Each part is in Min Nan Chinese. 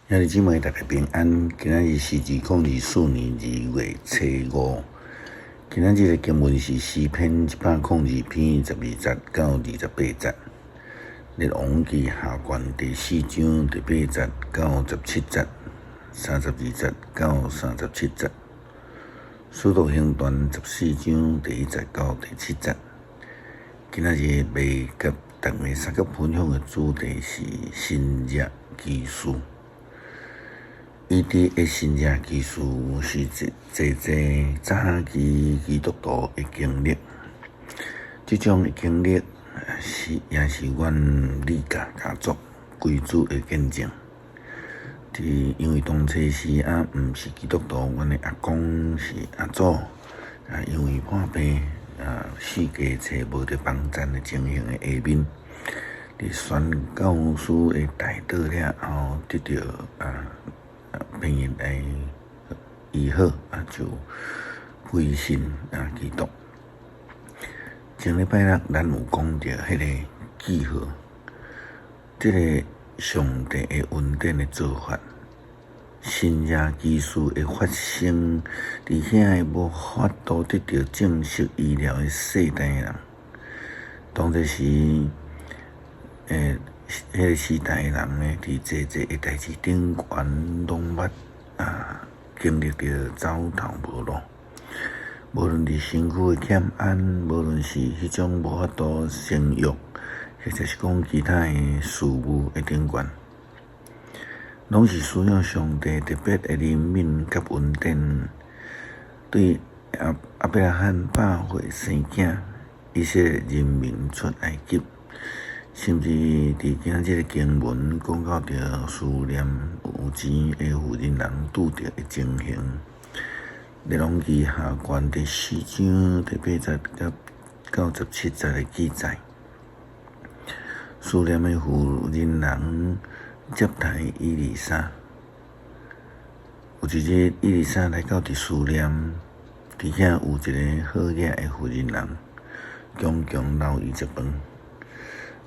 兄弟姊妹，大家平安。今仔日是2024年2月初5。今仔日的經文是詩篇102篇12節到28節。列王紀下卷第四章第八節到17節，32節到37節。使徒行傳14章第1節到第7節。今仔日欲佮大家相佮分享的主題是神蹟奇事。伊佇的神蹟奇事是濟濟早期基督徒的經歷，這種的經歷是也是阮李家家族歸主的見證。佇因為當初時猶毋是基督徒，阮的阿公是阿祖，啊，因為破病啊，四界揣無著幫贊的情形的下面，佇宣教師的代禱了後，得著啊。病院來醫好，啊就歸信啊基督。前禮拜六咱有講著彼個記號，這個上帝的恩典的做法，神蹟奇事會發生佇遐个無法度得著正式醫療的世代的人，當陣時，彼個時代的人呢，佇濟濟的代誌頂懸攏捌啊經歷著走投無路，無論佇身軀的欠安，無論是彼種無法度生育，或者是講其他的事務的頂懸，攏是需要上帝特別的憐憫佮恩典。對亞伯拉罕100歲生囝，以色列人民出埃及。甚至佇今仔日的經文講到著書念有錢的婦人人拄著的情形，列王紀下卷第四章第八節到17節的記載，書念的婦人人接待以利沙。有一日，以利沙來到佇書念，佇遐有一個好額的婦人人，強強留伊食飯。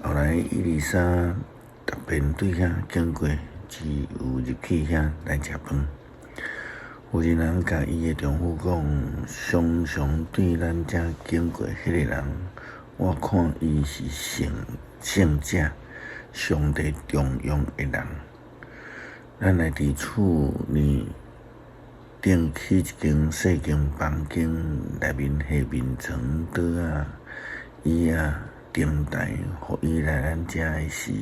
後來，以利沙逐遍對遐經過，只有入去遐來食飯。婦人人共伊的丈夫講：常常對咱遮經過彼个人，我看伊是聖聖者，上帝重用的人。咱來佇厝內頂起一間細間房間，內面下眠床、桌仔、椅仔、燈台，予伊來咱遮的時，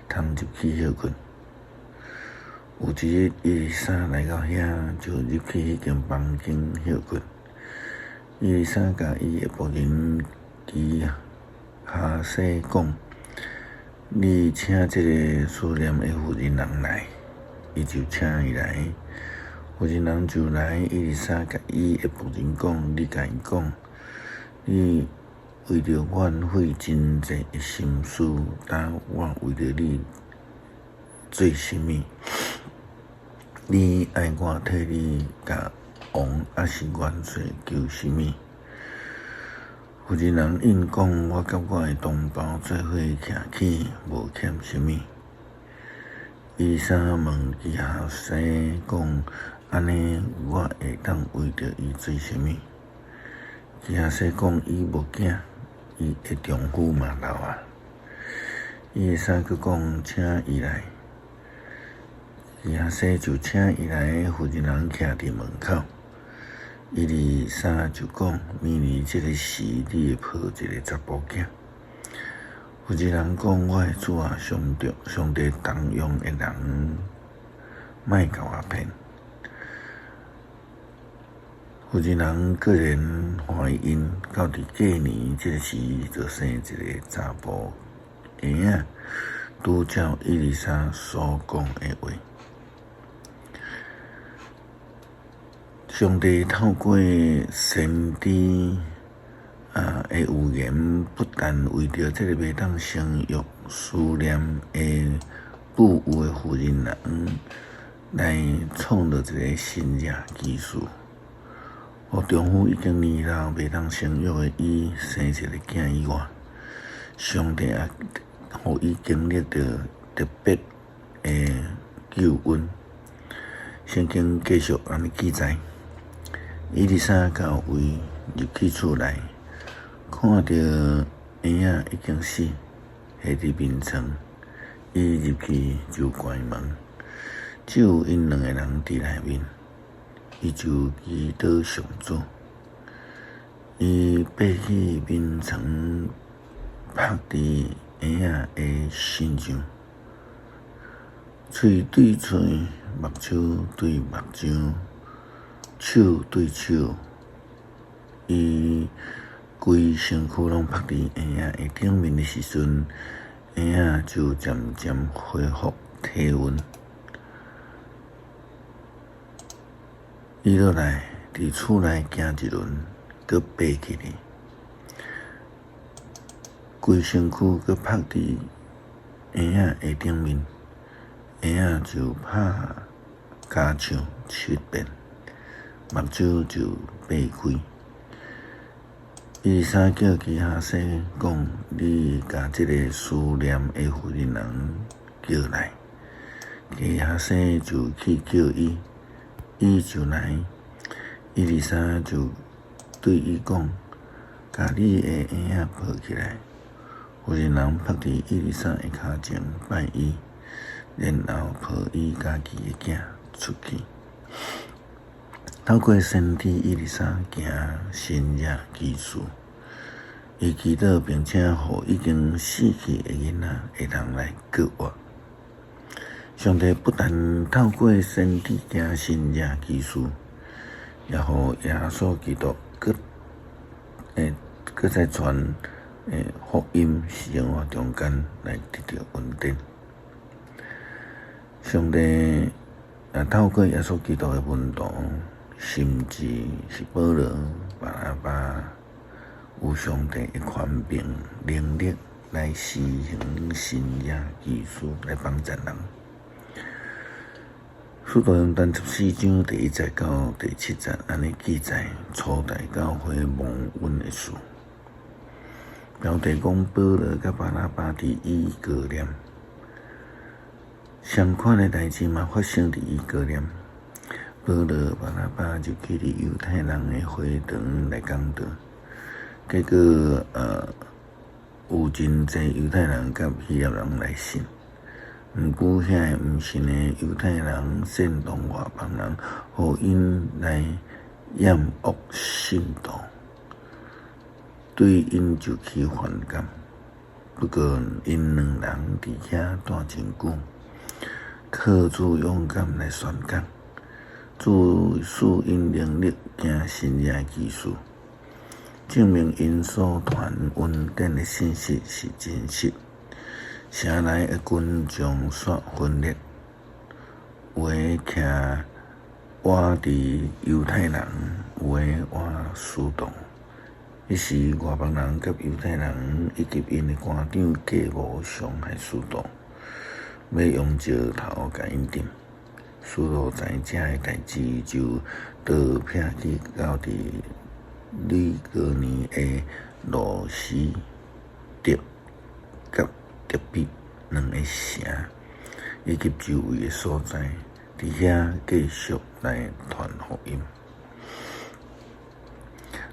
通入去歇睏。有一日，以利沙來到遐，就入去彼間房間歇睏。以利沙共伊的僕人基哈西講：你請這個書念的婦人人來。伊就請伊來，婦人人就來。以利沙共伊的僕人講：你共伊講，你為著阮費真濟的心思，焦我為著你做啥物？你愛我替你共王抑是元帥求啥物？婦人人應講：我佮我的同胞做伙徛起，無欠啥物。以利沙問基哈西講：按呢，我會當為著伊做啥物？基哈西講：伊無囝，伊的丈夫嘛老啊。以利沙閣講：請伊來。基哈西就請伊來，婦人人徛佇門口。以利沙就講：明年這个時，你會抱一个查埔囝。婦人人講：我的主啊，上帝上帝重用的人，莫共我騙。婦人人果然懷孕，到佇過年這个時，就生一个查埔嬰仔，拄照以利沙所講的話。上帝透過先知啊的預言，不但為著這个袂當生育、書念的富有的婦人人來創造一個神蹟奇事，予丈夫已經年老袂當生育的伊生一個囝以外，上帝也予伊經歷著特別的救恩。聖經繼續按呢記載，以利沙到位入去厝內，看著嬰仔已經死，下佇眠床。伊入去就關門，只有𪜶兩個人佇內面。伊就祈禱上主，伊爬起眠床，拍佇嬰仔的身上，喙對喙，目睭對目睭，手對手，伊規身軀攏拍佇嬰仔的頂面的時陣，嬰仔就漸漸恢復體溫。伊落來佇厝內行一輪，閣爬起來，規身軀閣拍佇嬰仔的頂面，嬰仔就拍尻唱七遍，目睭就擘開。以利沙叫基哈西講：你共這个書念的婦人叫來。基哈西就去叫伊。伊就來，以利沙就對伊講：共你的嬰仔抱起來。婦人人拍佇以利沙的跤前拜伊，然後抱伊家己的囝出去。透過先知以利沙行神蹟奇事，伊祈禱並且予已經死去的囡仔會當來復活。上帝不但透過先知行神蹟奇事，也予耶穌基督閣閣再傳福音生活中間來得著恩典。上帝也透過耶穌基督的門徒，甚至是保羅、巴拿巴，有上帝的權柄能力來施行神蹟奇事，來幫助人。使徒行傳14章第1節到第7節，按呢記載初代教會蒙恩的事。標題講保羅佮巴拿巴佇以哥念，相款的代誌嘛發生佇以哥念。保羅、巴拿巴就去佇猶太人的會堂來講道，結果有真濟猶太人佮希臘人來信。毋過遐个毋信的猶太人煽動外邦人，予𪜶來厭惡信徒，對𪜶就起反感。不過𪜶兩人佇遐蹛真久，靠主勇敢來宣講，主賜𪜶能力行神蹟奇事，證明𪜶所傳恩典的信息是真實。城內的群眾煞分裂，有的徛倚佇猶太人，有的倚使徒。彼時外邦人佮猶太人以及𪜶的官長計謀傷害使徒，欲用石頭共𪜶擲。使徒知這个代誌，就逃避去到佇呂高尼的路司得佮德比兩个城，以及周圍的所在，佇遐繼續來傳福音。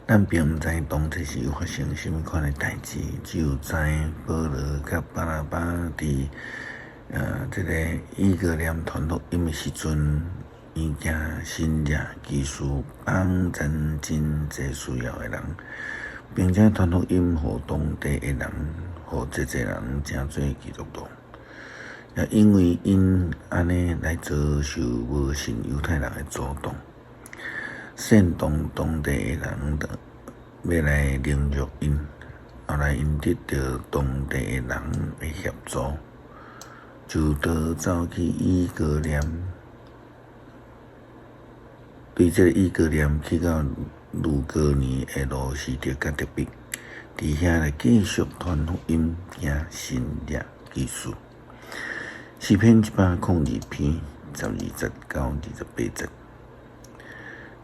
咱並毋知當初是發生啥物款的代誌，只有知保羅佮巴拿巴佇這个以哥念傳福音的時陣，伊行神蹟奇事，幫助真濟需要的人，並且傳福音予當地的人，予濟濟人成做基督徒。也因為𪜶按呢來遭受無信猶太人的阻擋，煽動當地的人欲來凌辱𪜶，後來𪜶得著當地的人的協助，就逃走去以哥念，對這个以哥念去到呂高尼的路司得佮德比，佇遐來繼續傳福音，行神蹟奇事。詩篇102篇12節到28節，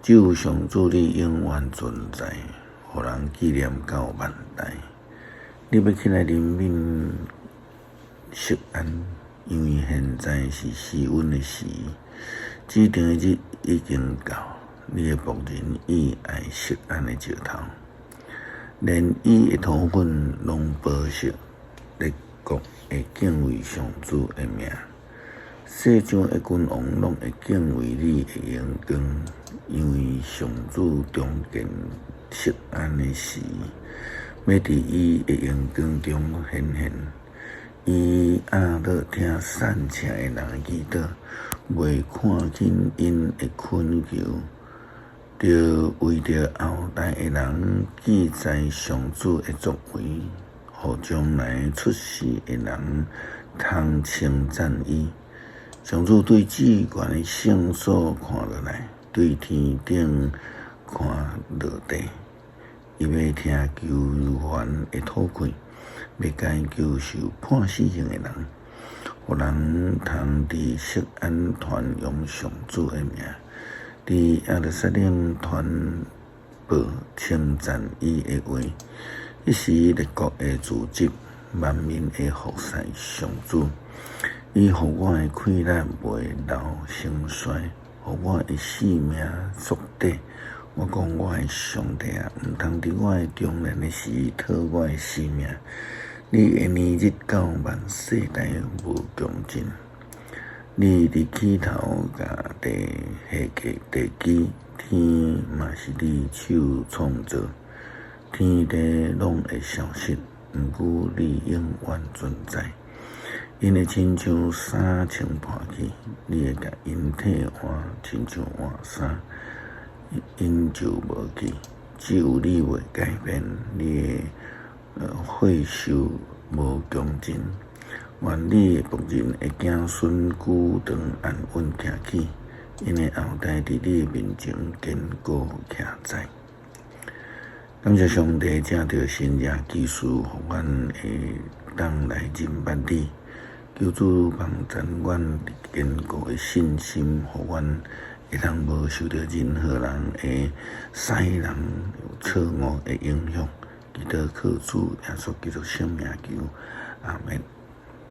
只有上主你永遠存在，予人紀念到萬代。你欲起來憐憫錫安，因為現在是施恩的時，指定的日已經到，你的僕人伊愛錫安的石頭，連伊的塗粉攏保守，列國會敬畏上主的名，世上的君王攏會敬畏你的榮光，因為上主重建錫安的時，欲佇伊的榮光中顯現。伊掩耳聽散赤的人的祈禱，袂看輕𪜶的懇求，著為著後代的人記載上主的作為，予將來出世的人通稱讚伊。上主對至懸的聖所看落來，對天頂看落地，伊欲聽求援的討氣，欲解救受判死刑的人，予人通佇錫安傳揚上主的名，佇耶路撒冷傳報稱讚伊的話。彼時列國會聚集，萬民會服侍上主。伊予我的氣力袂老成衰，予我的性命足短。我講我的上帝啊，毋通佇我的中年的時討我的性命。你的年日到萬世代無窮盡。你佇起頭共地下地基，天嘛是你手創造，天地攏會消失，毋過你永遠存在。𪜶會親像衫穿破去，你會共𪜶替換，親像換衫，𪜶就無去。只有你袂改變，你的歲壽無窮盡。願你的僕人的子孫久長安穩徛起，𪜶的後代佇你的面前堅固徛在。感謝上帝，藉著神跡奇事，予阮會當來認捌你。求主幫贊阮堅固的信心，予阮會當無受著任何人的使人錯誤的影響。祈禱靠主耶穌基督聖名求，阿們。